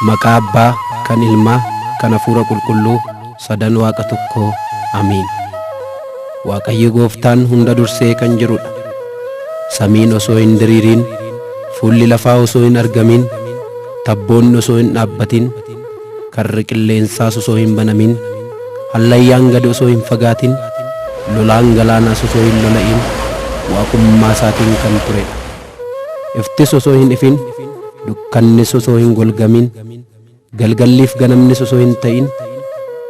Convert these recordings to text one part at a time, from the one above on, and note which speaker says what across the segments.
Speaker 1: Maqaa Abbaa, kan Ilmaa, kan Hafuura Qulqulluu, sadan Waaqa tokkoo. Amiin. Waaqayyo Gooftaan hunda dursee kan jirudha. Samiin osoo hin diriirin, fuulli lafaa osoo hin argamin, tabboonni osoo hin dhaabbatin, karri qilleensaas osoo hin banamin, hallayyaan gadi osoo hin fagaatin, lolaan galaanaas osoo hin lola'in, waaqummaa isaatiin kan turedha. Iftis osoo hin ifin, dukkannis osoo hin golgamin, galgalliif ganamnis osoo hin ta'in,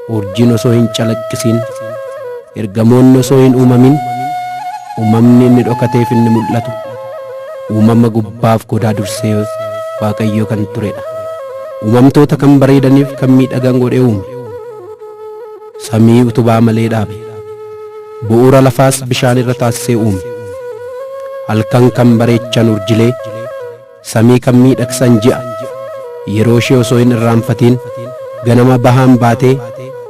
Speaker 1: urjiin osoo hin calaqqisiin, ergamoonni osoo hin uumamin, uumamni inni dhokateef inni mul'atu, uumama gubbaaf godaa dursee Waaqayyo kan turedha. Uumamtoota kan bareedaniif kan miidhagan godhee uume. Samii utubaa malee dhaabe. Bu'uura lafaas bishaan irra taasisee uume. Halkan kan bareechan urjilee, samii kan miidhagsan ji'a, yeroo ishee osoo hin irraanfatiin ganama bahaan baatee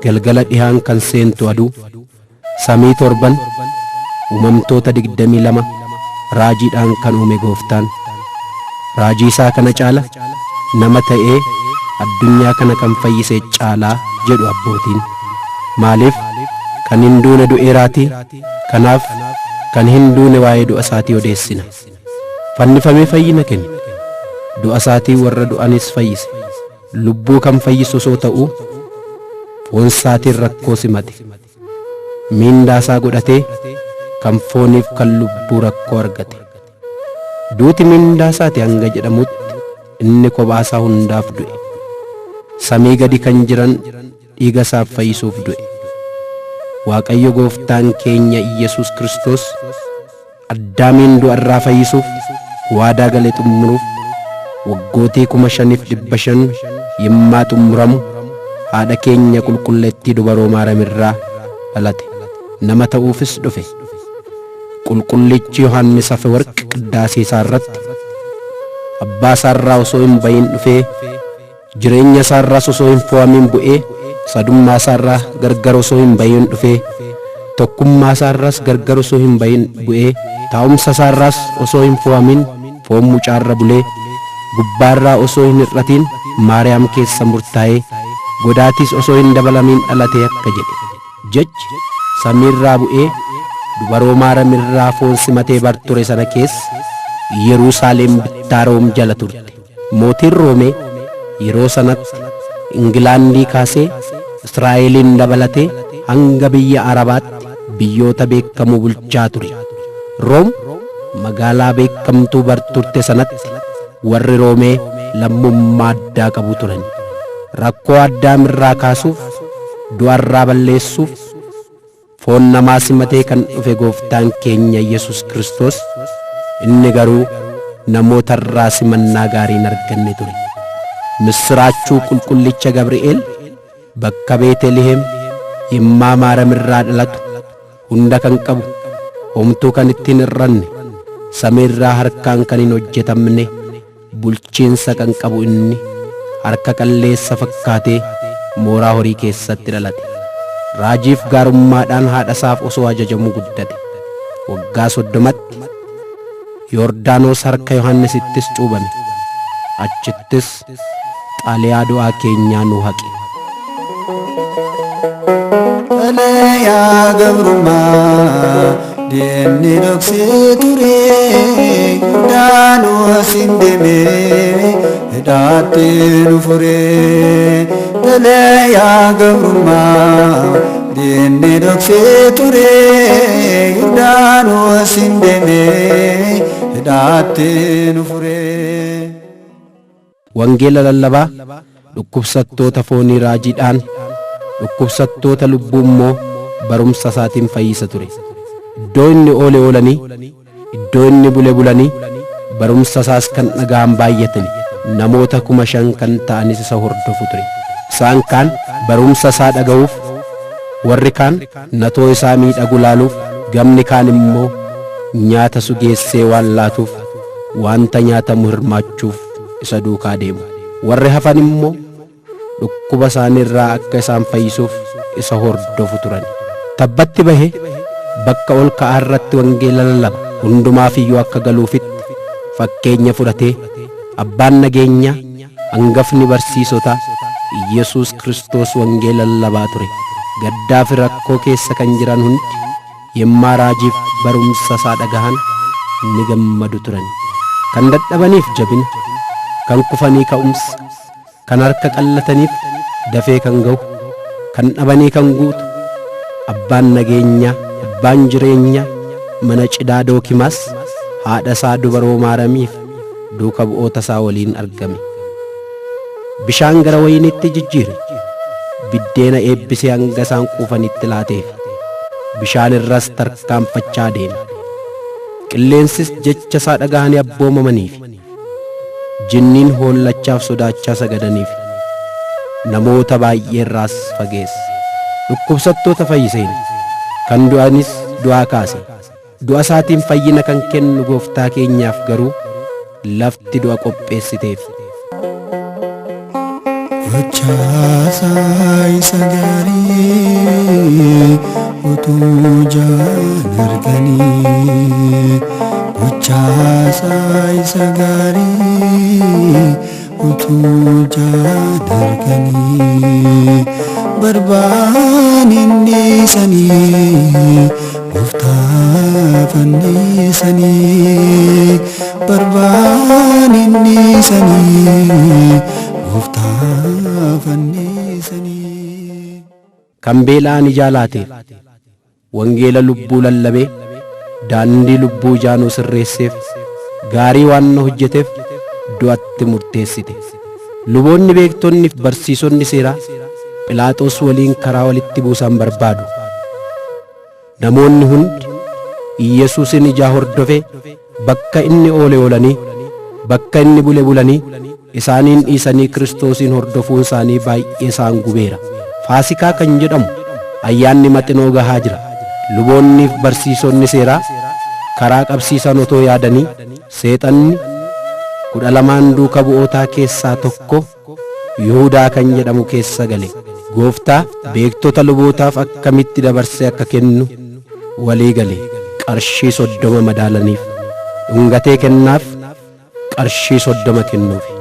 Speaker 1: galgala dhihaan kan seentu aduu, samii torban, uumamtoota 22 raajiidhaan kan uume Gooftaan. Raajii isaa kana caala nama ta'ee addunyaa kana kan fayyise caalaa jedhu abbootiin. Maaliif kan hin duune du'eeraatii, kanaaf kan hin duune waa'ee du'a isaatii odeessina. Fannifamee fayyina kenne. Du'a isaatii warra du'anis fayyise. Lubbuu kan fayyisu osoo ta'uu foon isaatiin rakkoo simate. Miindaa isaa godhatee kan fooniif kan lubbuu rakkoo argate. Duuti miindaa isaati hanga jedhamutti inni kophaa isaa hundaaf du'e. Samii gadi kan jiran dhiiga isaaf fayyisuuf du'e. Waaqayyo Gooftaan keenya Iyyasuus Kiristoos Addaamiin du'a irraa fayyisuuf waadaa gale xumuruuf waggootii 5,500 yemmaa xumuramu haadha keenya qulqulleettii dubaroo Maaram irraa dhalate. Nama ta'uufis dhufe. Qulqullichi Yohaannis Afewarq qiddaasee isaa irratti abbaa isaa irraa osoo hin bahin dhufee, jireenya isaa irraas osoo hin fo'amin bu'ee, sadummaa isaa irraa gargar osoo hin bahin dhufee, tokkummaa isaa irraas gargar osoo hin bahin bu'ee, taa'umsa isaa irraas osoo hin fo'amin foon mucaa irra bulee, gubbaa irraa osoo hin hir'atin Maariyaam keessa murtaa'ee, godaatiis osoo hin dabalamin dhalate akka jedhe. Jechi samiirraa bu'ee dubaroo Maaram irraa foon simatee bar ture sana keessa Yeruusaalem bittaa Room jala turte. Mootiin Roomee yeroo sanatti Ingilaandii kaasee Israa'eliin dabalatee hanga biyya Arabaatti biyyoota beekamoo bulchaa ture. Room magaalaa beekamtuu bar turte sanatti warri Roomee lammummaa addaa qabu turan. Rakkoo Addaam irraa kaasuuf, du'a irraa balleessuuf foon namaa simatee kan dhufe Gooftaan keenya Yesus Kiristoos, inni garuu namoota irraa simannaa gaarii hin arganne ture. Missiraachuu qulqullicha Gabri'eel bakka Beeteliheem yemmaa Maaram irraa dhalatu hunda kan qabu, homtuu kan ittiin hir'anne, samii irraa harkaan kan hin hojjetamne, bulchiinsa kan qabu inni harka qalleessa fakkaatee mooraa horii keessatti dhalate. Raajiif gaarummaadhaan haadha isaaf osoo ajajamuu guddate. Waggaa 30tti Yordaanoos harka Yohannisittis cuubame. Achittis xaaliyaa du'aa keenyaa nu haqe.
Speaker 2: Xalayaa gabrummaa diinni dhoksee ture, Yordaanoos hin deemee hidhaatti nu fure. Xalayaa gabrummaa diinni dhoksee ture, Yordaanoos hin deemee hidhaatti nu fure.
Speaker 1: Wangeela lallabaa dhukkubsattoota foonii raajiidhaan, dhukkubsattoota lubbuu immoo barumsa isaatiin fayyisa ture. Iddoo inni oole oolanii, iddoo inni bule bulanii, barumsa isaas kan dhaga'an baay'atani. Namoota 5,000 kan ta'anis isa hordofu ture. Isaan kaan barumsa isaa dhaga'uuf, warri kaan natoo isaa miidhagu laaluuf, gamni kaan immoo nyaata sugeessee waan laatuuf wanta nyaatamu hirmaachuuf isa duukaa deemu. Warri hafan immoo dhukkuba isaaniirraa akka isaan fayyisuuf isa hordofu turan. Tabbatti bahe bakka ol ka'aa irratti wangeela lallaba. Hundumaaf iyyuu akka galuufitti fakkeenya fudhatee abbaan nageenyaa Hangafni barsiisotaa Iyyasuus Kiristoos wangeela lallabaa ture. Gaddaa fi rakkoo keessa kan jiran hundi yemmaa raajiif barumsa isaa dhagahan ni gammadu turan. Kan dadhabaniif jabina, kan kufanii ka'umsa, kan harka qallataniif dafee kan ga'u, kan dhabanii kan guutu, abbaan nageenyaa, abbaan jireenyaa mana cidhaa Dookimaas haadha isaa dubaroo Maaramiif duuka bu'oota isaa waliin argame. Bishaan gara wayiniitti jijjiire, biddeena eebbisee hanga isaan quufanitti laateef, bishaan irras tarkaanfachaa deeme. Qilleensis jecha isaa dhaga'anii abboomamaniif, jinniin hoollachaaf sodaachaa sagadaniif, namoota baay'ee irraas fageesse. Dhukkubsattoota fayyiseen, kan du'anis du'aa kaase. Du'a isaatiin fayyina kan kennu gooftaa keenyaaf garuu lafti du'a qopheessiteef.
Speaker 2: Gochaasaa isa gaarii utuu jaan arganii, gochaasaa isa gaarii utuu jaan arganii, barbaan inni isanii gooftaa fannisanii, barbaan inni isanii gooftaa fannisanii.
Speaker 1: Kan beela'an ijaa laateef, wangeela lubbuu lallabee daandii lubbuu ijaanuu sirreesseef, gaarii waan na hojjeteef du'atti murteessite. Luboonni beektonni fi barsiisonni seeraa Philaaxoos waliin karaa walitti buusan barbaadu. Namoonni hundi Iyyasuusin ijaa hordofee bakka inni oole oolanii, bakka inni bule bulanii, isaaniin dhiisanii Kiristoosiin hordofuun isaanii baay'ee isaan gubeera. Faasikaa kan jedhamu ayyaanni maxinoo gahaa jira. Luboonni fi barsiisonni seeraa karaa qabsiisan otoo yaadanii, seexanni 12 duuka bu'ootaa keessaa tokko Yihuudaa kan jedhamu keessa gale. Gooftaa beektota lubootaaf akkamitti dabarsee akka kennu walii gale. Qarshii 30 madaalaniif, dhungatee kennaaf qarshii 30 kennuufi.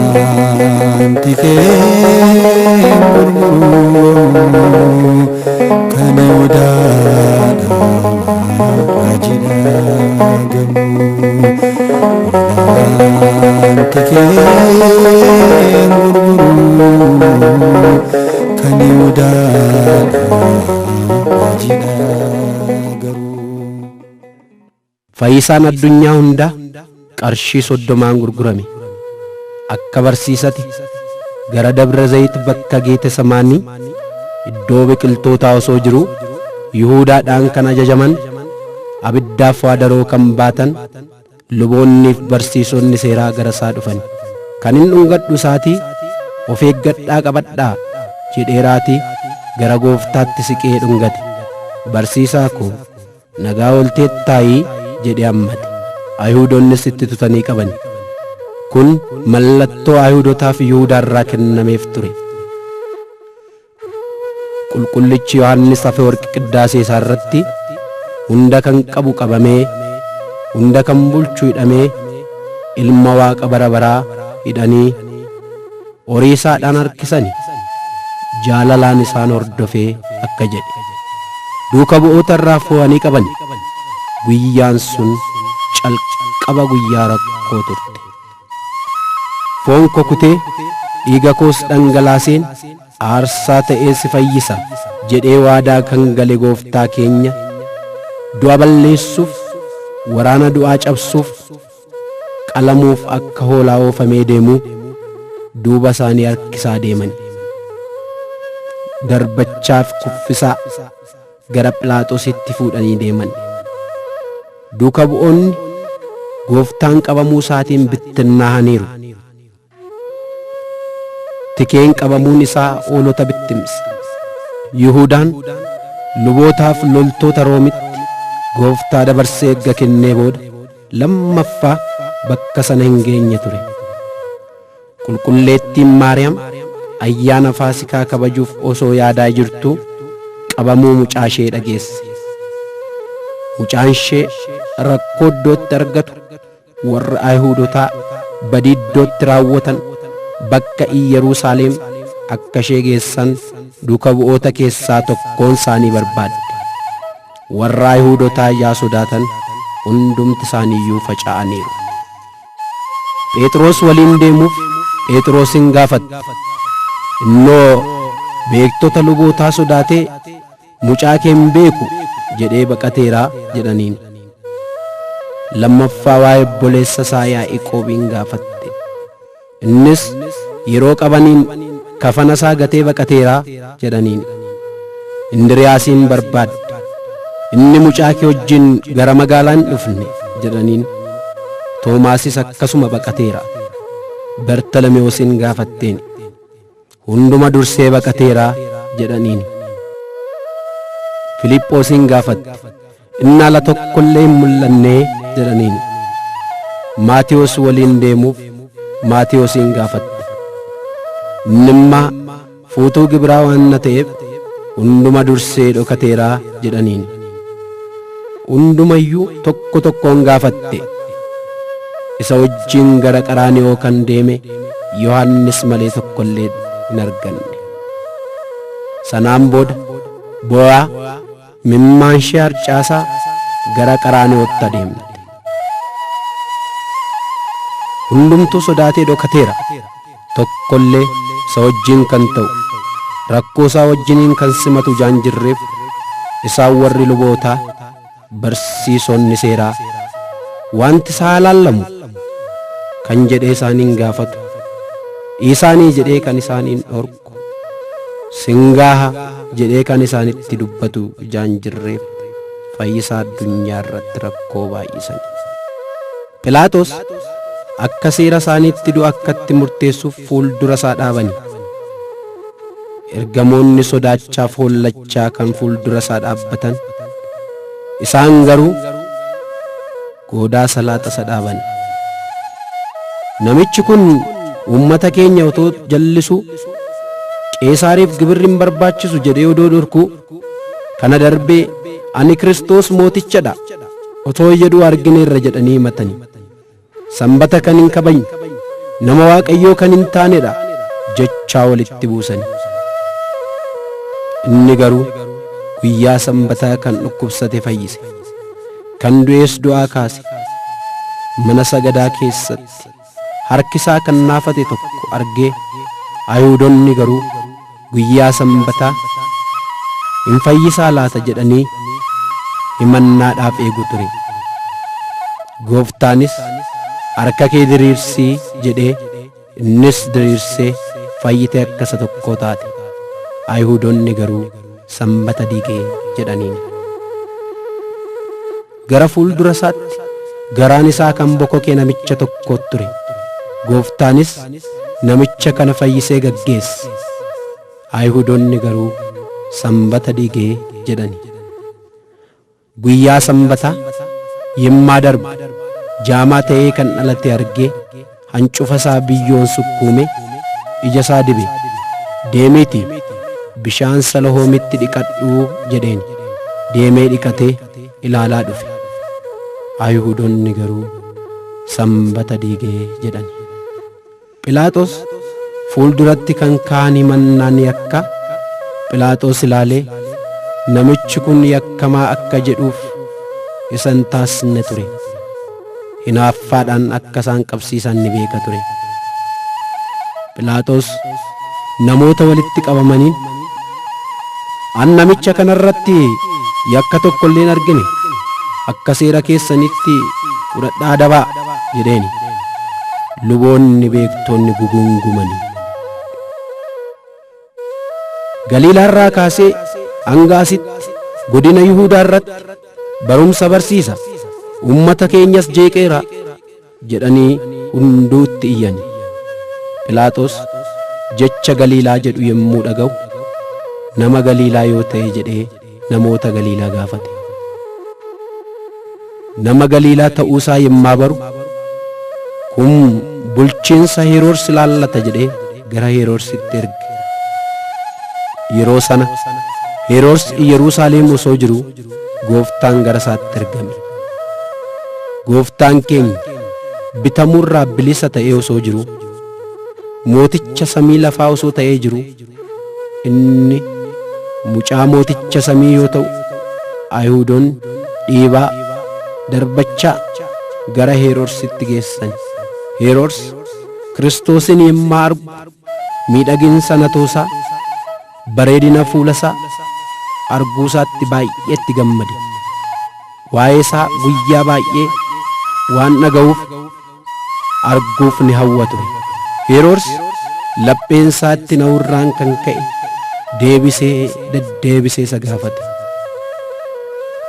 Speaker 2: Wanti kee gurguru kan Yihudaadha raajii dhagamu. Wanti kee gurguru kan Yihudaadha raajii dhagaru.
Speaker 1: Fayyisaan addunyaa hundaa qarshii 30 gurgurame. Akka barsiisati gara Dabra Zayit bakka Geetesemaanii iddoo biqiltootaa osoo jiruu Yihuudaadhaan kan ajajaman abiddaaf waadaroo kan baatan luboonnii fi barsiisonni seeraa gara isaa dhufan. Kan hin dhungadhu isaatii of eeggadhaa qabadhaa jedheeraatii gara gooftaatti siqee dhungate. Barsiisaa koo nagaa oolteettaayii jedhee hammate. Ayihuudonnis itti tutanii qaban. Kun mallattoo Ayihuudotaaf Yihuudaarraa kennameef ture. Qulqullichi Yohaannis Afeworqi qiddaasee isaa irratti hunda kan qabu qabamee, hunda kan bulchu hidhamee, ilma Waaqa bara baraa hidhanii horii isaadhaan harkisani, jaalalaan isaan hordofee akka jedhe. Duuka bu'oota irraa fo'anii qaban. Guyyaan sun calqaba guyyaa rakkoo turte. Foon koo kutee dhiiga koos dhangalaaseen aarsaa ta'ee si fayyisa jedhee waadaa kan gale gooftaa keenya du'a balleessuuf, waraana du'aa cabsuuf, qalamuuf akka hoolaa oofamee deemuu duuba isaanii harkisaa deeman. Darbachaaf kuffisaa gara Philaaxoositti fuudhanii deeman. Duuka bu'oonni gooftaan qabamuu isaatiin bittinnaa'aniiru. Tikeen qabamuun isaa hoolota bittimse. Yihuudaan lubootaaf loltoota Roomitti gooftaa dabarsee erga kennee booda lammaffaa bakka sana hin geenye ture. Qulqulleettiin Maariyaam ayyaana Faasikaa kabajuuf osoo yaadaa jirtuu qabamuu mucaa ishee dhageesse. Mucaan ishee rakkoo iddootti argatu, warra Ayihuudotaa badii iddootti raawwatan bakka Iyyerusaalem akka ishee geessan duuka bu'oota keessaa tokkoon isaanii barbaadde. Warra Ayihuudotaa yaa sodaatan hundumti isaaniiyyuu faca'aniiru. Phexros waliin deemuuf Phexrosin gaafatte. Innoo beektota lubootaa sodaatee mucaa kee hin beeku jedhee baqateera jedhaniin. Lammaffaa waa'ee obboleessa isaa Yaaqoobiin gaafatte. Innis yeroo qabaniin kafana isaa gatee baqateera jedhaniin. Indiriyaasiin barbaadde. Inni mucaa kee wajjin gara magaalaa hin dhufne jedhaniin. Toomaasis akkasuma baqateera. Bartalmewoosin gaafatteen. Hunduma dursee baqateera jedhaniin. Filiphoosin gaafatte. Inni ala tokkollee hin mul'anne jedhaniin. Maatiyos waliin deemuuf Maatiyoosin gaafatte. Inni fuutuu gibiraa waan na ta'eef hunduma dursee dhokateera jedhaniin. Hundumayyuu tokko tokkoon gaafatte. Isa wajjin gara Qaraani'oo kan deeme Yohannis malee tokkollee hin arganne. Sanaan booda boo'aa mimmaan ishee harcaasaa gara Qaraani'ootti adeemte. Hundumtuu sodaatee dhokateera. Tokkollee isa wajjin kan ta'u rakkoo isaa wajjiniin kan simatu jaan jirreef isaan warri lubootaa barsiisonni seeraa wanti isaa laallamu kan jedhee isaaniin gaafatu dhiisaanii jedhee kan isaaniin dhorku singaaha jedhee kan isaanitti dubbatu jaan jirreef fayyisaa addunyaa irratti rakkoo baay'isan. Philaaxoos akka seera isaaniitti du'a akkatti murteessuuf fuuldura isaa dhaabani. Ergamoonni sodaachaa foollachaa kan fuuldura isaa dhaabbatan isaan garuu goodaa salaaxa isa dhaaban. Namichi kun uummata keenya otoo jallisuu Qeesaariif gibirri hin barbaachisu jedhee odoo dhorkuu kana darbee ani Kiristoos mootichadha otoo jedhuu argineerra jedhanii himatani. Sanbata kan hin kabajne nama Waaqayyoo kan hin taanedha jechaa walitti buusani. Inni garuu guyyaa sanbataa kan dhukkubsate fayyise, kan du'es du'aa kaase, mana sagadaa keessatti harki isaa kan naafate tokko argee Ayihuudonni garuu guyyaa sanbataa hin fayyisaa laata jedhanii himannaadhaaf eegu ture. Gooftaanis harka kee diriirsii jedhee innis diriirsee fayyitee akka isa tokkoo taate. Ayihuudonni garuu sanbata diigee jedhaniin. Gara fuuldura isaatti garaan isaa kan bokokee namicha tokko ture. Gooftaanis namicha kana fayyisee gaggeesse. Ayihuudonni garuu sanbata diigee jedhani. Guyyaa sanbataa yemmaa darbu jaamaa ta'ee kan dhalate argee hancufa isaa biyyoon sukkuume ija isaa dibe. Deemiiti bishaan Salahoomitti dhiqadhuu jedheen. Deemee dhiqatee ilaalaa dhufe. Ayihuudonni garuu sanbata diigee jedhan. Philaaxoos fuulduratti kan ka'an himannaan yakka Philaaxoos ilaalee namichi kun yakkamaa akka jedhuuf isa hin taasisne ture. Hinaaffaadhaan akka isaan qabsiisan ni beeka ture. Philaaxoos namoota walitti qabamaniin an namicha kanarratti yakka tokko illee hin argine akka seera keessanitti fudhadhaa dabaa jedheeni. Luboonni beektonni gugungumanii. Galiilaarraa kaasee hanga asitti godina Yihuudaa irratti barumsa barsiisa, uummata keenyas jeeqeera jedhanii hunduutti iyyan. Philaaxoos jecha Galiilaa jedhu yommuu dhaga'u nama Galiilaa yoo ta'e jedhee namoota Galiilaa gaafate. Nama Galiilaa ta'uusaa yemmaa baru kun bulchiinsa Heroors ilaallata jedhee gara Heroorsitti erge. Yeroo sana Heroors Yerusaalem osoo jiru Gooftaan gara isaatti ergame. Gooftaan keenya bitamuurraa bilisa ta'ee osoo jiru, mooticha samii lafaa osoo ta'ee jiru, inni mucaa mooticha samii yoo ta'u, Ayihuudoonni dhiibaa darbachaa gara Heroorsitti geessan. Heroors Kiristoosin yemmaa argu miidhaginsa natoosaa, bareedina fuula isaa arguu isaatti baay'eetti gammade. Waa'ee isaa guyyaa baay'ee waan dhaga'uuf arguuf ni hawwa ture. Heroors lapheen isaatti na'urraan kan ka'e deebisee deddeebisee isa gaafate.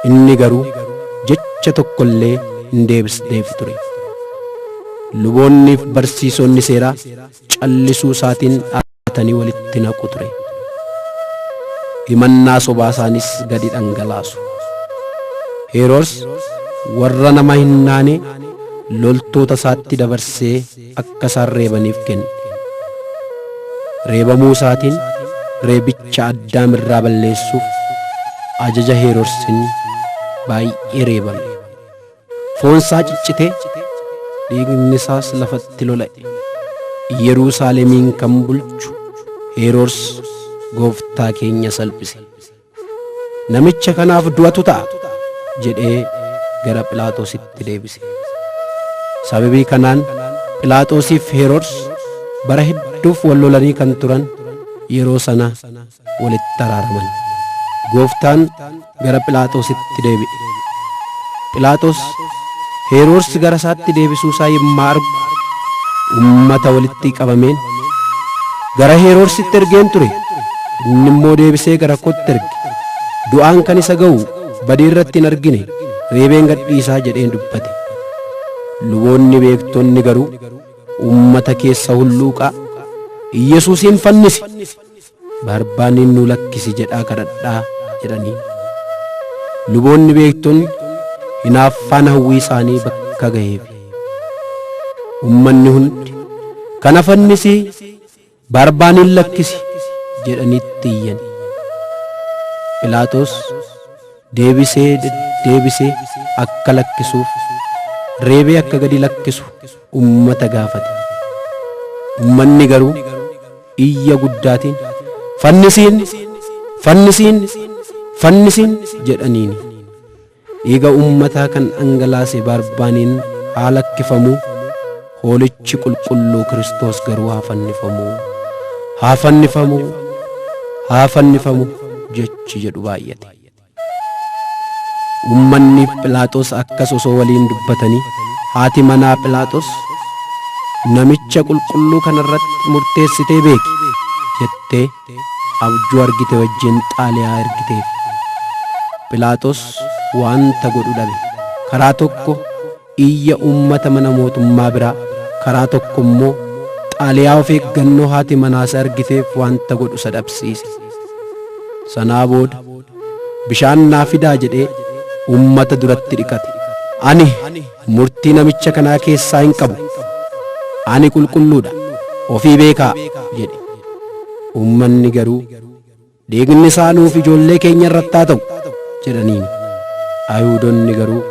Speaker 1: Inni garuu jecha tokko illee hin deebisneef ture. Luboonniif barsiisonni seeraa callisuu isaatiin dhaabbatanii walitti naqu ture. Himannaa sobaa isaanis gadi dhangalaasu. Heroors warra nama hin naane loltoota isaatti dabarsee akka isaan reebaniif kenne. Reebamuu isaatiin reebicha Addaam irraa balleessuuf ajaja Heroorsiin baay'ee reebame. Foon isaa ciccitee dhiigni isaas lafatti lola'e. Yerusaalemiin kan bulchu Heroors gooftaa keenya salphise. Namicha kanaaf du'atu ta'a jedhee gara Phiilaaxoositti deebise. Sababii kanaan Phiilaaxoosiif Heroors bara hedduuf wal lolanii kan turan yeroo sana walitti araaraman. Gooftaan gara Phiilaaxoositti deebi'e. Phiilaaxoos Heroors gara isaatti deebisuu isaa yemmaa argu ummata walitti qabameen gara Heroorsitti ergeen ture. Inni immoo deebisee gara kootti erge. Du'aan kan isa ga'u badii irratti hin argine, reebeen gadhiisaa jedheen dubbate. Luboonni beektonni garuu ummata keessa hulluuqaa Iyyasuusin fannisi, Barbaaniin nu lakkisi jedhaa kadhadhaa jedhanii. Luboonni beektonni hinaaffaan hawwii isaanii bakka ga'eef. Ummanni hundi kana fannisii Barbaaniin lakkisi jedhanitti iyyan. Phiilaaxoos deebisee deddeebisee akka lakkisuuf reebee akka gadi lakkisu ummata gaafate. Ummanni garuu iyya guddaatiin fannisiin, fannisiin, fannisiin jedhaniini. Dhiiga ummataa kan dhangalaase Barbaaniin haa lakkifamuu, hoolichi qulqulluu Kiristoos garuu haa fannifamuu, haa fannifamuu, haa fannifamu jechi jedhu baay'ate. Ummanni Phiilaaxoos akkas osoo waliin dubbatanii haati manaa Phiilaaxoos namicha qulqulluu kanarratti murteessitee beeki jettee abjuu argite wajjin xaaliyaa ergiteef. Phiilaaxoos wanta godhu dhabe. Karaa tokko iyya ummata mana mootummaa biraa, karaa tokko immoo xaaliyaa of eeggannoo haati manaasa argiteef wanta godhu isa dhabsiise. Sanaa booda bishaan naa fidaa jedhee ummata duratti dhiqate. Ani murtii namicha kanaa keessaa hin qabu. Ani qulqulluudha, ofii beekaa jedhe. Ummanni garuu dhiigni isaa nuuf ijoollee keenya irratti haa ta'u jedhaniin. Ayihuudonni garuu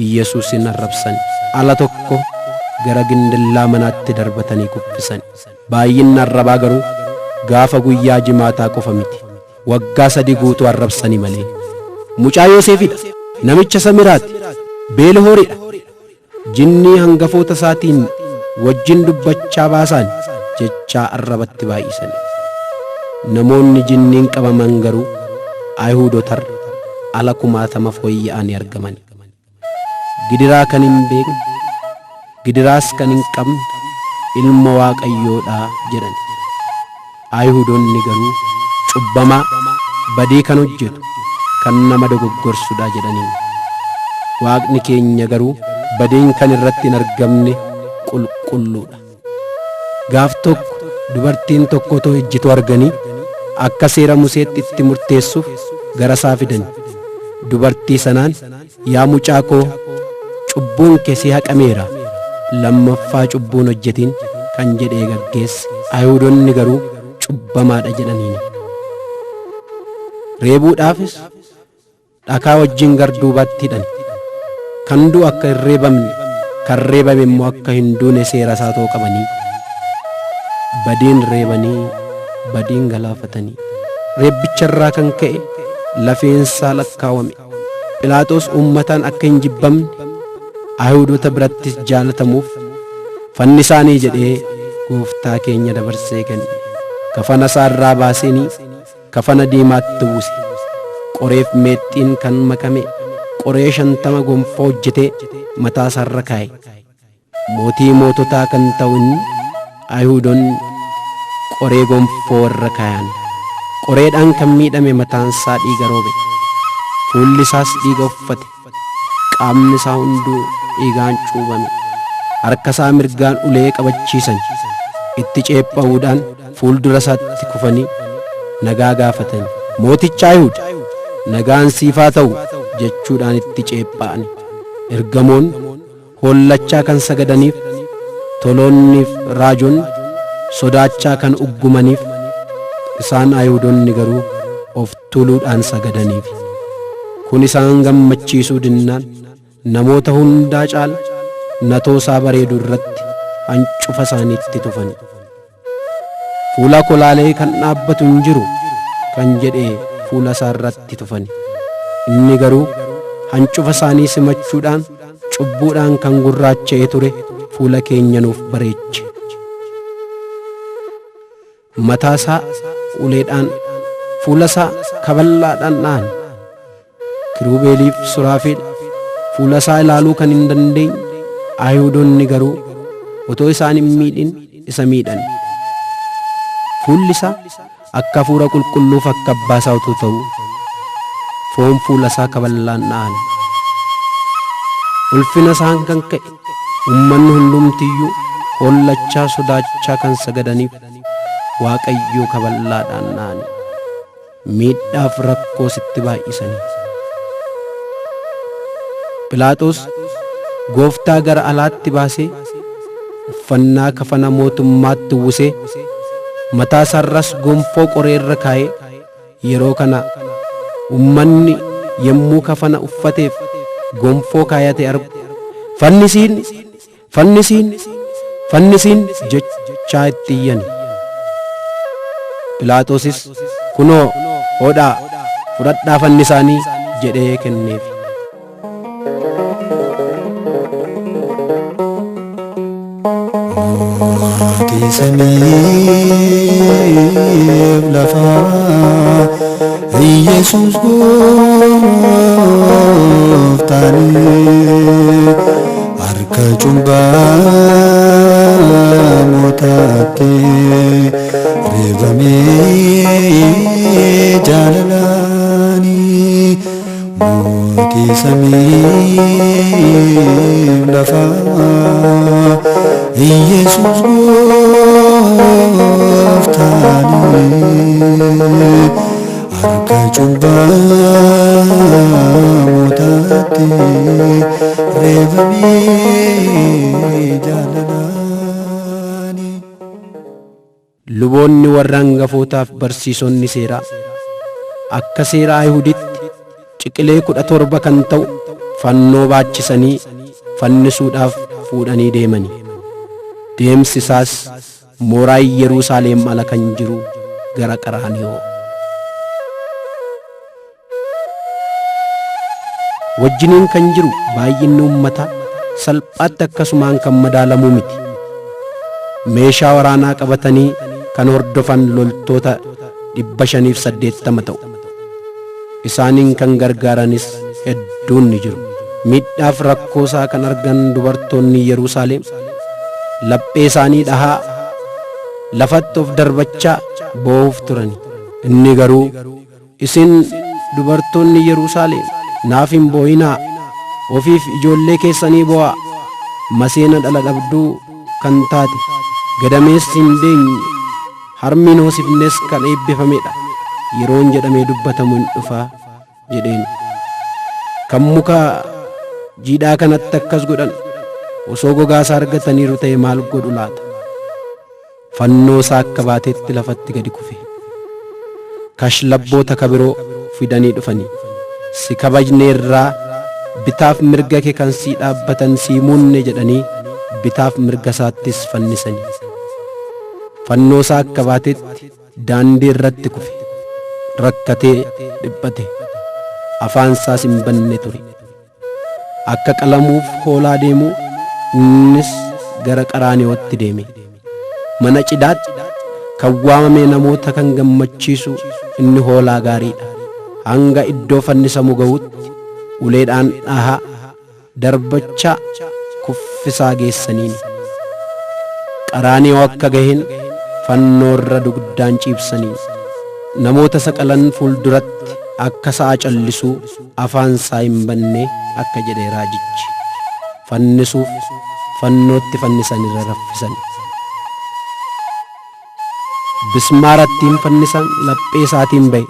Speaker 1: Iyyasuusin arrabsan. Ala tokko gara gindillaa manaatti darbatanii kuffisan. Baay'inni arrabaa garuu gaafa guyyaa jimaataa qofa miti. Waggaa 3 guutuu arrabsani malee. Mucaa Yoosefidha. Namicha Samiraati. Beelhooridha. Jinnii hangafoota isaatiin wajjin dubbachaa baasaan jechaa arrabatti baay'isan. Namoonni jinniin qabaman garuu Ayihuudotarra ala 20,000 fooyya'anii argaman. Gidiraa kan hin beekne, gidiraas kan hin qabne ilma Waaqayyoodha jedhan. Ayihuudonni garuu cubbamaa badii kan hojjetu kan nama dogoggorsudha jedhaniin. Waaqni keenya garuu badiin kan irratti hin argamne qulqulluudha. Gaaf tokko dubartiin tokko otoo ejjitu arganii akka seera Museetti itti murteessuuf gara isaa fidan. Dubartii sanaan yaa mucaa koo cubbuun kee si haqameera, lammaffaa cubbuun hojjetin kan jedhee gaggeesse. Ayihuudonni garuu cubbamaadha jedhaniin. Reebuudhaafis Dhakaa wajjin garduubatti hidhan. Kan du'u akka hin reebamne, kan reebame immoo akka hin duune seera isaa too qabanii. Badiin reebanii, badiin galaafatanii. Reebbicha irraa kan ka'e lafeensaa lakkaawame. Philaaxoos uummataan akka hin jibbamne, Ayihudoota birattis jaalatamuuf fannisaanii jedhee gooftaa keenya dabarsee kenne. Kafana isaa irraa baaseenii kafana diimaatti uwwise. Qoreef meexxiin kan makame qoree 50 gonfoo hojjetee mataa isaarra kaa'e. Mootii moototaa kan ta'u inni Ayihudoonni qoree gonfoo irra kaayan. Qoreedhaan kan miidhame mataan isaa dhiiga roobe. Fuulli isaas dhiiga uffate. Qaamni isaa hunduu dhiigaan cuubame. Harka isaa mirgaan ulee qabachiisan. Itti ceepha'uudhaan fuuldura isaatti kufanii nagaa gaafatan. Mooticha Ayihud, nagaan siif haa ta'u jechuudhaan itti ceepha'an. Ergamoonni hollachaa kan sagadaniif, toloonniif raajonni sodaachaa kan uggumaniif, isaan Ayihudoonni garuu of tuuluudhaan sagadaniif. Kun isaan gammachiisuu dinnaan namoota hundaa caala natoo isaa bareedu irratti hancufa isaaniitti tufan. Fuula kolaalee kan dhaabbatu hin jiru kan jedhe fuula isaa irratti tufan. Inni garuu hancufa isaanii simachuudhaan cubbuudhaan kan gurraacha'ee ture fuula keenya nuuf bareeche. Mataa isaa uleedhaan, fuula isaa kaballaadhaan dha'an. Kiruubeeliif Suraafeel fuula isaa ilaaluu kan hin dandeenye, Ayihudoonni garuu otoo isaan hin miidhin isa miidhan. Fuulli isaa akka hafuura qulqulluuf akka abbaa isaa utuu ta'uu foon fuula isaa kaballaan dha'an. Ulfina isaan kan ka'e uummanni hundumtiyyuu hollachaa sodaachaa kan sagadaniif Waaqayyoo kaballaadhaan dha'an. Miidhaaf rakkoo sitti baay'isanii. Philaaxoos gooftaa gara alaatti baasee uffannaa kafana mootummaatti uwwisee mataa isaarras gonfoo qoree irra kaa'ee yeroo kana uummanni yommuu kafana uffateef gonfoo kaayate argu fannisiin fannisiin fannisiin jechaa itti iyyani. Philaaxoosis kunoo hodhaa fudhadhaa fannisaanii jedhee kenneef.
Speaker 2: Mootii samiif lafaa Iyesuus gooftaanii harka cubbamootaatti reebamee jaalalaanii mootii samiif lafaa Iyesuus gooftaanii harka cubbamootaatti reebamee jaalalaanii.
Speaker 1: Luboonni warra hangafootaaf barsiisonni seeraa akka seera Ayihuditti ciqilee 17 kan ta'u fannoo baachisanii fannisuudhaaf fuudhanii deemani. Deemsi isaas mooraa Yerusaalem ala kan jiru gara Qaraaniyoo. Wajjiniin kan jiru baay'inni uummataa salphaatti akkasumaan kan madaalamuu miti. Meeshaa waraanaa qabatanii kan hordofan loltoota 580 ta'u. Isaaniin kan gargaaranis hedduun ni jiru. Miidhaaf rakkoo isaa kan argan dubartoonni Yerusaalem laphee isaanii dhahaa lafatti of darbachaa boo'uuf turani. Inni garuu isin dubartoonni Yerusaalem naaf hin boo'inaa, ofiif ijoollee keessanii boo'aa, maseena dhala dhabduu kan taate gadameessi hin deenye harmi hoosifnes kan eebbifamedha yeroon jedhamee dubbatamu hin dhufaa jedheen. Kan muka jiidhaa kanatti akkas godhan osoo gogaa isaa argataniiru ta'e maal godhu laata? Fannoo isaa akka baatetti lafatti gadi kufe. Kashlabboota kabiroo fidanii dhufanii Si kabajneerraa bitaaf mirga kee kan sii dhaabbatan sii muunne jedhanii bitaaf mirga isaattis fannisani. Fannoo isaa akka baatetti daandii irratti kufe. Rakkatee dhiphate. Afaan isaas hin banne ture. Akka qalamuuf hoolaa deemu innis gara Qaraaniyootti deeme. Mana cidhaatti kan waamame namoota kan gammachiisu inni hoolaa gaariidha. Hanga iddoo fannisamu ga'utti uleedhaan dhahaa darbachaa kuffisaa geessaniin. Qaraaniyoo akka gaheen fannoo irra dugdaan ciibsaniin. Namoota saqalan fuulduratti akka sa'a callisuu afaan isaa hin banne akka jedhe raajichi. Fannisuuf fannootti fannisan irra raffisan. Bismaara ittiin fannisan laphee isaatiin ba'e.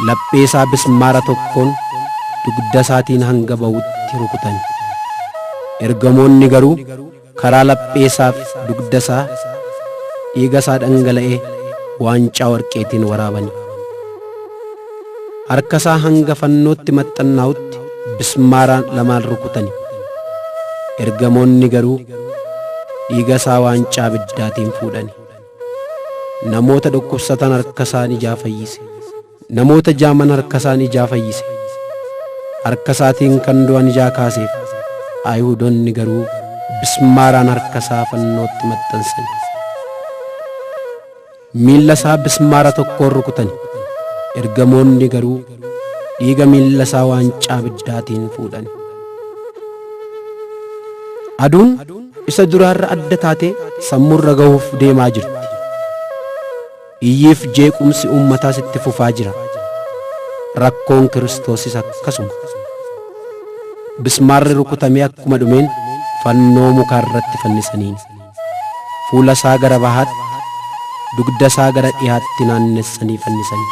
Speaker 1: Laphee isaa bismaara tokkoon dugda isaatiin hanga ba'utti rukutan. Ergamoonni garuu karaa laphee isaaf dugda isaa dhiiga isaa dhangala'ee waancaa warqeetiin waraabani. Harka isaa hanga fannootti maxxannaa'utti bismaaraan lamaan rukutani. Ergamoonni garuu dhiiga isaa waancaa abiddaatiin fuudhani. Namoota dhukkubsatan harka isaan ijaa fayyise. Namoota jaaman harka isaan ijaa fayyise. Harka isaatiin kan du'an ijaa kaaseef. Ayihudoonni garuu bismaaraan harka isaa fannootti maxxansan. Miilla isaa bismaara tokkoon rukutani. Ergamoonni garuu dhiiga miilla isaa waancaa abiddaatiin fuudhan. Aduun isa duraarra adda taatee sammuurra gahuuf deemaa jirti. Iyyiif jeequmsi uummataas itti fufaa jira. Rakkoon Kiristoosis akkasuma. Bismaarri rukutamee akkuma dhumeen fannoo mukaa irratti fannisaniin. Fuula isaa gara bahaatti, dugda isaa gara dhihaatti naannessanii fannisan.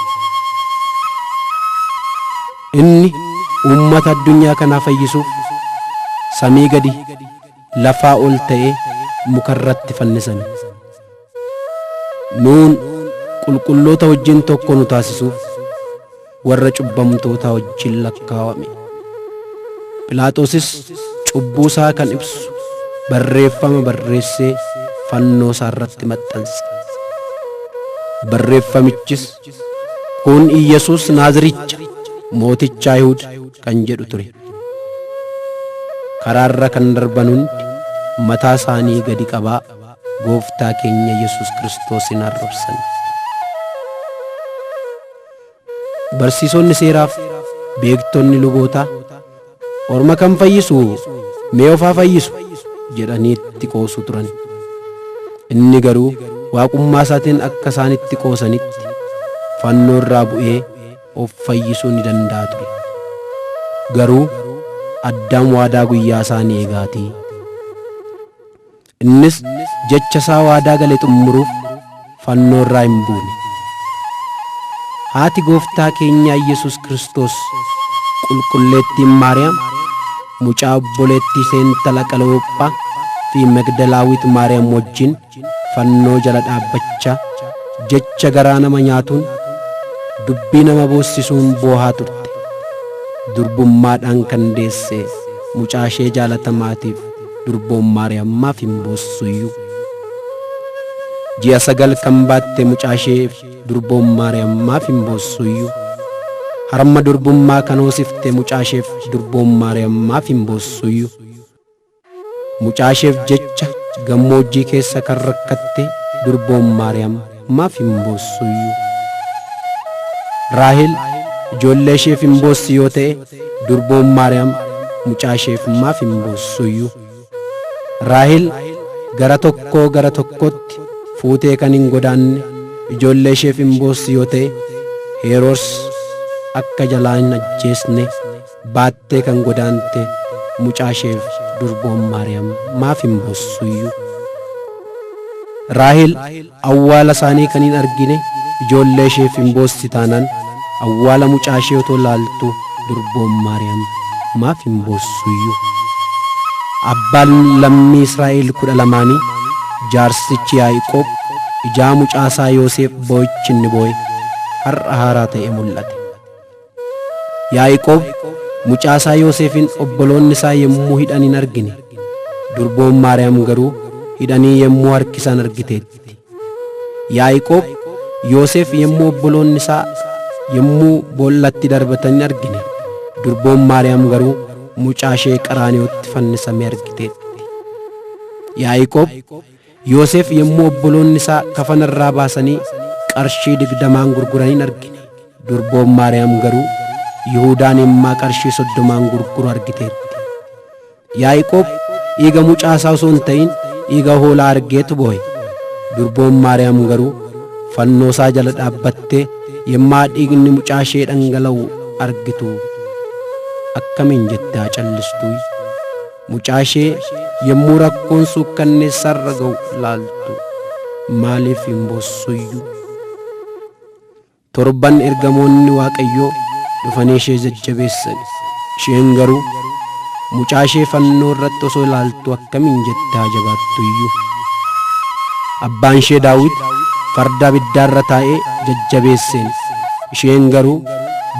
Speaker 1: Inni uummata addunyaa kanaa fayyisuuf samii gadi lafaa ol ta'ee muka irratti fannisame. Nuun qulqulloota wajjin tokko nu taasisuuf warra cubbamtoota wajjin lakkaawame. Phiilaaxoosis cubbuu isaa kan ibsu barreeffama barreessee fannoo isaa irratti maxxanse. Barreeffamichis kun Iyyasuus Naaziricha mooticha Ayihuud kan jedhu ture. Karaarra kan darban hundi mataa isaanii gadi qabaa gooftaa keenya Yesuus Kiristoosin arrabsan. Barsiisonni seeraaf beektonni lubootaa orma kan fayyisu mee ofaa fayyisu jedhanii itti qoosu turan. Inni garuu waaqummaa isaatiin akka isaanitti qoosanitti fannoo irraa bu'ee of fayyisuu ni danda'a ture. Garuu Addaam waadaa guyyaa isaa ni eegaatii. Innis jecha isaa waadaa gale xumuruuf fannoo irraa hin buune. Haati gooftaa keenyaa Yesuus Kiristoos qulqulleettiin Maariyaam mucaa obboleettii ishee intala Qaloopphaa fi Magdalaawit Maariyaam wajjin fannoo jala dhaabbachaa jecha garaa nama nyaatuun dubbii nama boossisuun boohaa turte. Durbummaadhaan kan deesse mucaa ishee jaalatamaatiif durboon Maariyaam maaf hin boossuyyuu? Ji'a 9 kan baatte mucaa isheef durboon Maariyaam maaf hin boossuyyuu? Harma durbummaa kan hoosifte mucaa isheef durboon Maariyaam maaf hin boossuyyuu? Mucaa isheef jecha gammoojjii keessa kan rakkatte durboon Maariyaam maaf hin boossuyyuu? Raahel ijoollee isheef hin boossi yoo ta'e durboon Maariyaam mucaa isheef maaf hin boossuyyuu? Raahel gara tokkoo gara tokkotti fuutee kan hin godaanne ijoollee isheef hin boossi yoo ta'e Heroos akka jalaa hin ajjeesne baattee kan godaante mucaa isheef durboon Maariyaam maaf hin boossuyyuu? Raahel awwaala isaanii kan hin argine ijoollee isheef hin boossi taanaan awwaala mucaa ishee otoo laaltu durboon Maariyaam maaf hin boossuyyuu? Abbaan lammii Israa'el 12 jaarsichi Yaaqoob ijaa mucaa isaa Yoosef boo'ichi inni boo'e har'a haaraa ta'e mul'ate. Yaaqoob mucaasaa Yoosefin obboloonni isaa yommuu hidhan hin argine. Durboon Maariyaam garuu hidhanii yommuu harkisan argiteetti. Yaaqoob Yoosef yommuu obboloonni isaa yommuu boollatti darbatan hin argine. Durboon Maariyaam garuu mucaa ishee Qaraaniyotti fannisamee argiteetti. Yaaqoob Yoosef yommuu obboloonni isaa kafana irraa baasanii qarshii 20 gurguran hin argine. Durboon Maariyaam garuu Yihuudaan yemmaa qarshii 30 gurguru argiteetti. Yaaqoob dhiiga mucaa isaa osoo hin ta'in dhiiga hoolaa argeetu boo'e. Durboon Maariyaam garuu fannoo isaa jala dhaabbattee yemmaa dhiigni mucaa ishee dhangala'u argitu akkamiin jettee haa callistuu? Mucaa ishee yommuu rakkoon suukkanneessarra ga'u laaltu maaliif hin boossuyyuu? Torban ergamoonni Waaqayyoo dhufanii ishee jajjabeessan. Isheen garuu mucaa ishee fannoo irratti osoo ilaaltu akkamiin jettee haa jabaattuyyuu? Abbaan ishee Daawit farda abiddaarra taa'ee jajjabeesseen. Isheen garuu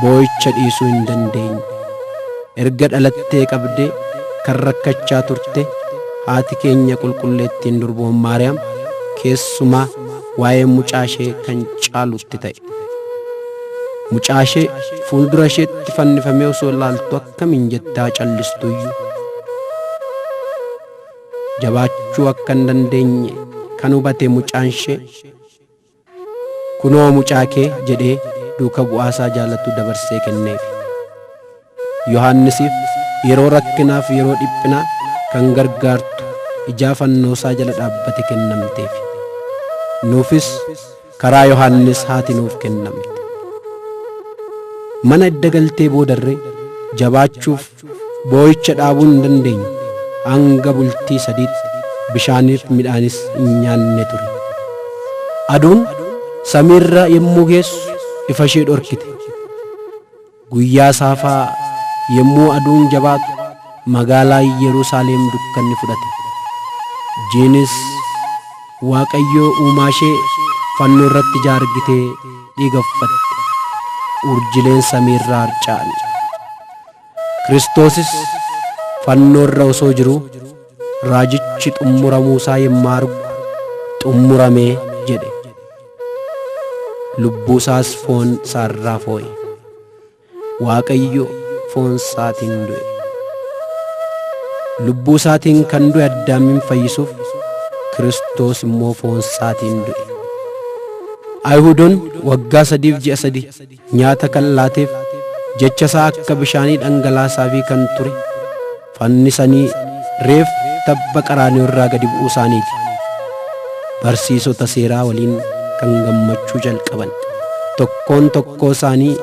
Speaker 1: boo'icha dhiisuu hin dandeenye. Erga dhalattee qabdee kan rakkachaa turte haati keenya qulqulleettiin durboon Maariyaam keessumaa waa'ee mucaa ishee kan caalutti ta'e. Mucaa ishee fuuldura isheetti fannifamee osoo ilaaltu akkamiin jettee haa callistuyyuu? Jabaachuu akka hin dandeenye kan hubate mucaan ishee kunoo mucaa kee jedhee duuka bu'aasaa jaalatu dabarsee kenneef. Yohaannisiif yeroo rakkinaaf yeroo dhiphinaa kan gargaartu ijaa fannoosaa jala dhaabbate kennamteef. Nuufis karaa Yohaannis haati nuuf kennamte. Mana edda galtee boodarree jabaachuuf boo'icha dhaabuu hin dandeenye. Hanga bultii 3tti bishaaniif midhaanis hin nyaanne ture. Aduun samiirra yommuu geessu ifa ishee dhorkite. Guyyaa saafaa yommuu aduun jabaatu magaalaa Yerusaalem dukkanni fudhate. Jiinis Waaqayyoo uumaa ishee fannoo irratti ija argitee dhiiga uffatte. Urjileen samiirraa harca'an. Kiristoosis fannoo irra osoo jiruu raajichi xumuramuu isaa yemmaa argu xumuramee jedhe. Lubbuu isaas foon isaarraa foo'e. Waaqayyo foon isaatiin du'e. Lubbuu isaatiin kan du'e Addaamin fayyisuuf Kiristoos immoo foon isaatiin du'e. Ayihudoonni waggaa 3 ji'a 3 nyaata kan laateef jecha isaa akka bishaanii dhangalaasaafii kan ture fannisanii reef tabba Qaraaniyo irraa gadi bu'uu isaaniiti. Barsiisota seeraa waliin kan gammachuu jalqaban tokkoon tokkoo isaanii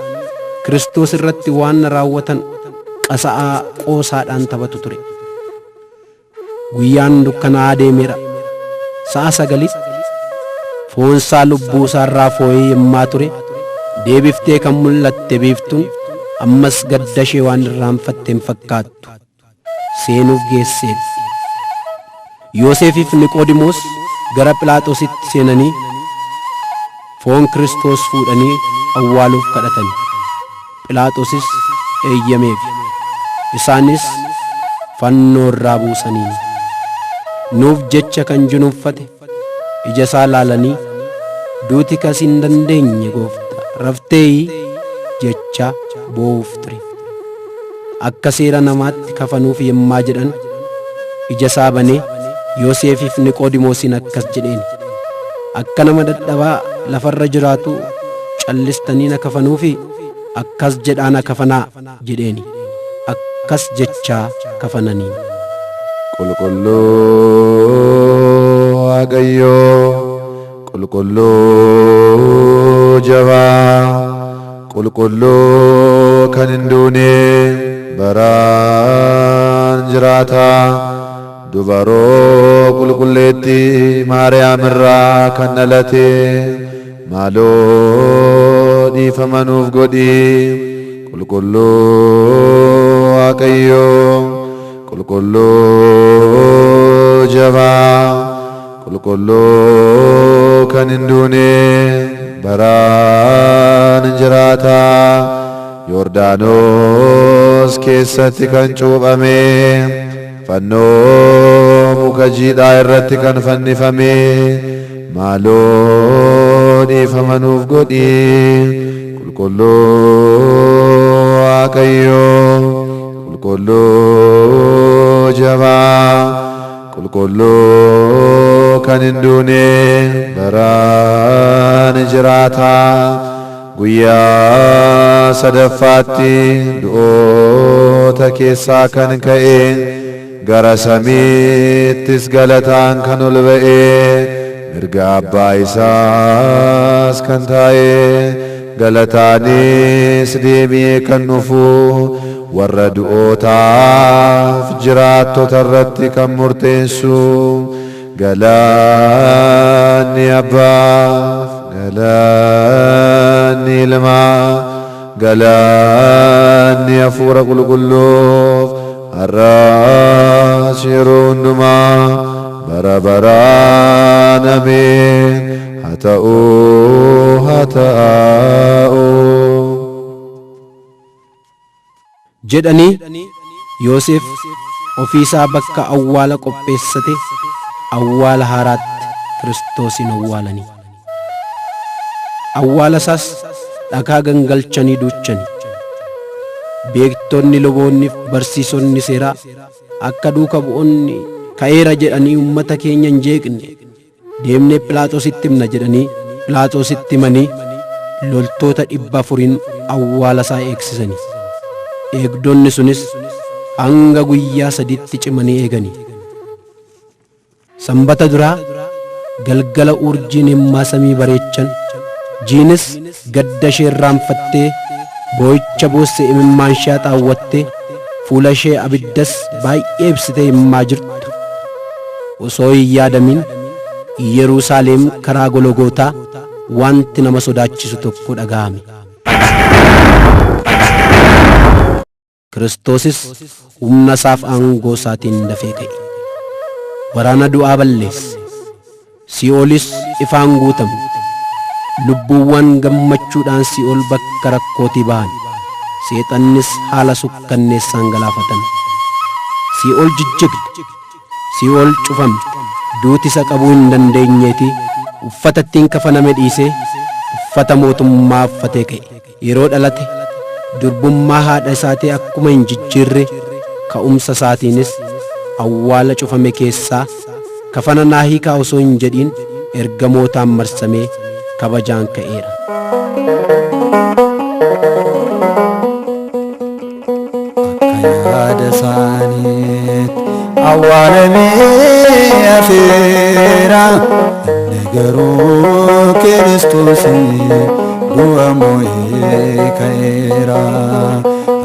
Speaker 1: Kiristoos irratti waan raawwatan qasa'aa qoosaadhaan taphatu ture. Guyyaan dukkanaa'aa deemeera. Sa'a 9tti foonsaa lubbuu isaarraa foo'ee yemmaa ture deebiftee kan mul'atte biiftuun ammas gadda ishee waan irraanfatte hin fakkaattu. Seenuuf geesseetti. Yoosefiif Niqoodimoos gara Philaaxoositti seenanii foon Kiristoos fuudhanii awwaaluuf kadhatan. Philaaxoosis eeyyameef. Isaanis fannoo irraa buusanii nuuf jecha kan junuunfate ija isaa laalanii duuti kas hin dandeenye goofta rafteeyi jecha boo'uuf ture. Akka seera namaatti kafanuuf yemmaa jedhan ija isaa banee Yoosefiif Niqoodimoosiin akkas jedheen. Akka nama dadhabaa lafarra jiraatu callistanii na kafanuufi akkas jedhaa na kafanaa jedheeni. Akkas jechaa kafananiin.
Speaker 2: Qulqulluu Waaqayyoo, qulqulluu jabaa, qulqulluu kan hin duune baraan jiraataa, dubaroo qulqulleettii Maariyaam irraa kan dhalate maaloo dhiifama nuuf godhi. Qulqulluu Waaqayyoo, qulqulluu jabaa, qulqulluu kan hin duune baraan jiraataa, Yordaanos keessatti kan cuuphame, fannoo muka jiidhaa irratti kan fannifame, maaloo dhiifama nuuf godhi. Qulqulluu Waaqayyoo, qulqulluu jabaa, qulqulluu kan hin duune, baraan jiraataa, guyyaa sadaffaatti du'oota keessaa kan ka'e, gara samiittis galataan kan ol ba'e, mirga abbaa isaas kan taa'e, galataanis deebi'ee kan dhufu, warra du'ootaaf jiraattota irratti kan murteessu, galanni abbaaf, galanni ilmaa, galanni hafuura qulqulluuf har'as yeroo hundumaa bara baraan ameen. Haa ta'u, haa ta'u.
Speaker 1: Jedhanii Yoosef ofiisaa bakka awwaala qopheessate, awwaala haaraatti Kiristoosin awwaalanii. Awwaala isaas dhagaa gangalchanii duuchani. Beektonni, luboonni fi barsiisonni seeraa akka duuka bu'oonni ka'eera jedhanii uummata keenya hin jeeqne, deemnee Phiilaaxoositti himna jedhanii Phiilaaxoositti himanii loltoota 400 awwaala isaa eegsisanii. Eegdonni sunis hanga guyyaa 3tti cimanii eeganii. Sanbata duraa galgala urjiin himmaa samii bareechan, jiinis gadda ishee irraanfattee boo'icha boosse imimmaan ishee xaawwattee fuula ishee abiddas baay'ee ibsitee himmaa jirtu osoo hin yaadamin Yerusaalem karaa Gologootaa wanti nama sodaachisu tokko dhaga'ame. Kiristoosis humna isaaf aangoo isaatiin dafee ka'e. Waraana du'aa balleesse. Sii'oolis ifaan guutame. Lubbuuwwan gammachuudhaan sii'ool bakka rakkootii bahan. Seexannis haala sukkanneessaan galaafatame. Sii'ool jijjigde. Sii'ool cufame. Duuti isa qabuu hin dandeenyeetii uffata ittiin kafaname dhiisee uffata mootummaa uffatee ka'e. Yeroo dhalate durbummaa haadha isaatii akkuma hin jijjiirre ka'umsa isaatiinis awwaala cufame keessaa kafana naa hiikaa osoo hin jedhiin ergamootaan marsamee kabajaan ka'eera.
Speaker 2: Akka yaada isaaniitti awwaalamee hafeera, inni garuu Kiristoos du'a moo'ee ka'eera.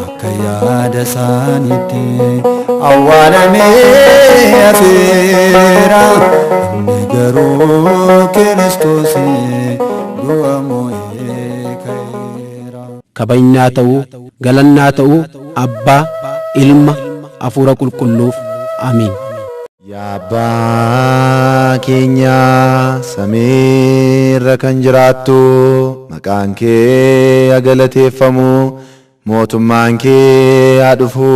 Speaker 2: Akka yaada isaaniitti awwaalamee hafeera, inni garuu Kiristoos du'a moo'ee ka'eera.
Speaker 1: Kabajnaa ta'uu, galannaa ta'uu Abbaa, Ilma, Hafuura Qulqulluuf. Amiin.
Speaker 2: Yaa Abbaa keenya samiirra kan jiraattu, maqaan kee haa galateeffamu, mootummaan kee haa dhufu,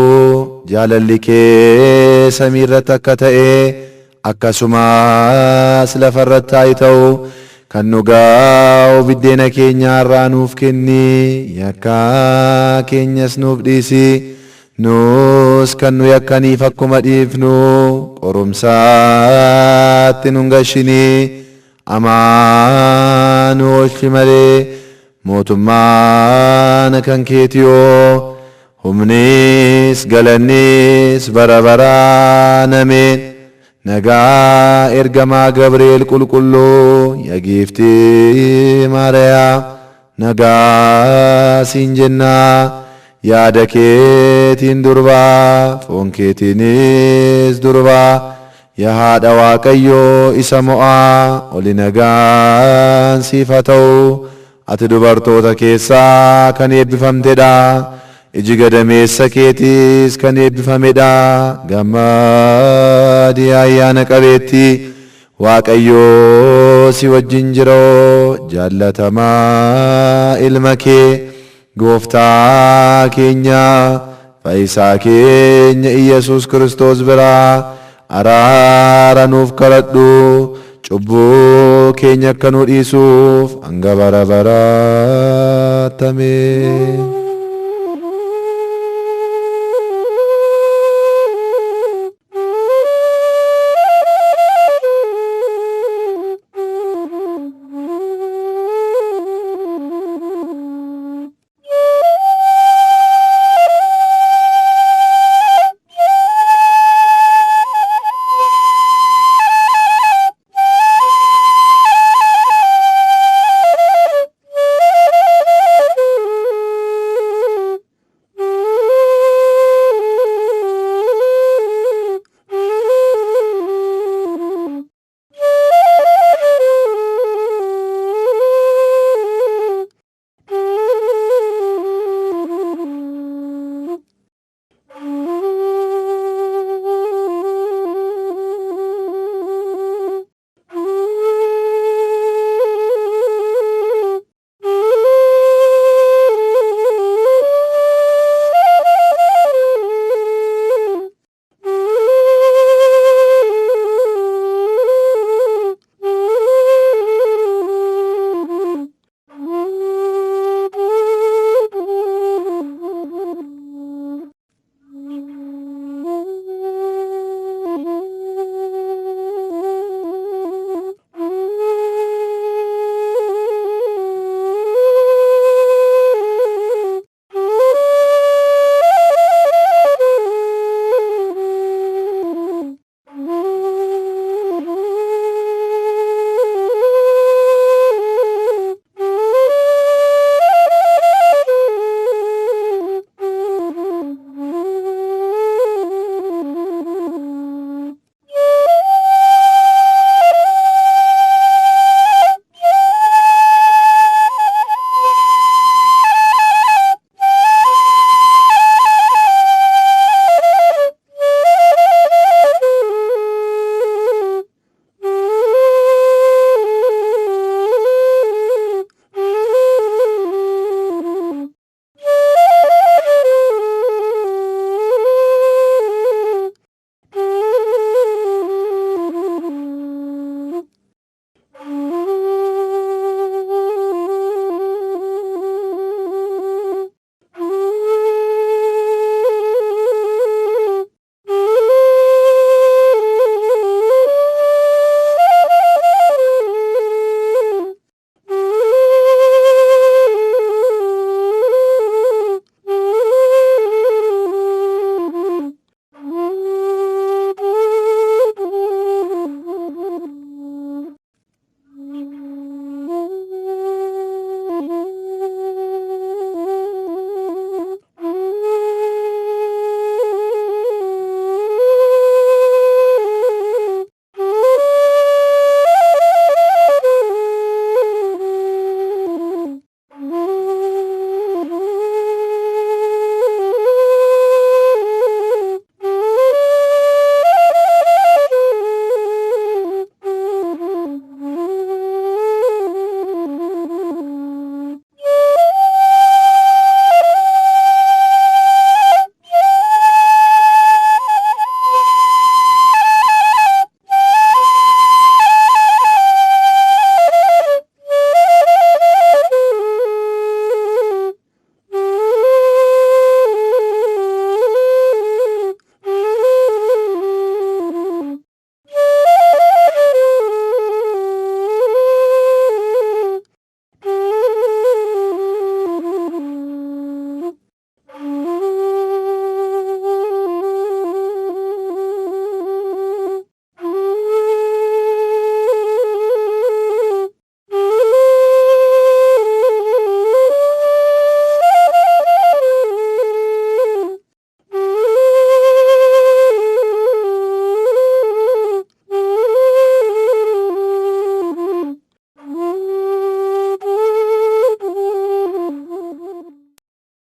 Speaker 2: jaalalli kee samiirratti akka ta'e akkasumas lafarratti haa ta'u. Kan nu gaa'u biddeena keenya har'aa nuuf kenni, yakka keenyas nuuf dhiisi, nus kan nu yakkaniif akkuma dhiifnu, qorumsaatti nun gashini, amaa nu oolchi malee, mootummaan kan keetiyoo, humnis galannis bara baraan ameen. Nagaa ergamaa Gabri'eel qulqulluu, yaa giiftii Maariyaam, nagaa siin jennaa. Yaada keetiin durbaa, foon keetiinis durbaa, yaa haadha Waaqayyoo isa mo'aa, oli nagaan siif haa ta'u. Ati dubartoota keessaa kan eebbifamtedha. Iji gadameessa keetiis kan eebbifamedha. Gammadii ayyaana qabeetti, Waaqayyoo si wajjin jiroo, jaallatamaa ilma kee Gooftaa keenya Fayyisaa keenya Iyyasuus Kiristoos biraa araara nuuf kadhadhu. Cubbuu keenya akka nu dhiisuuf hanga bara baraatti. Ameen.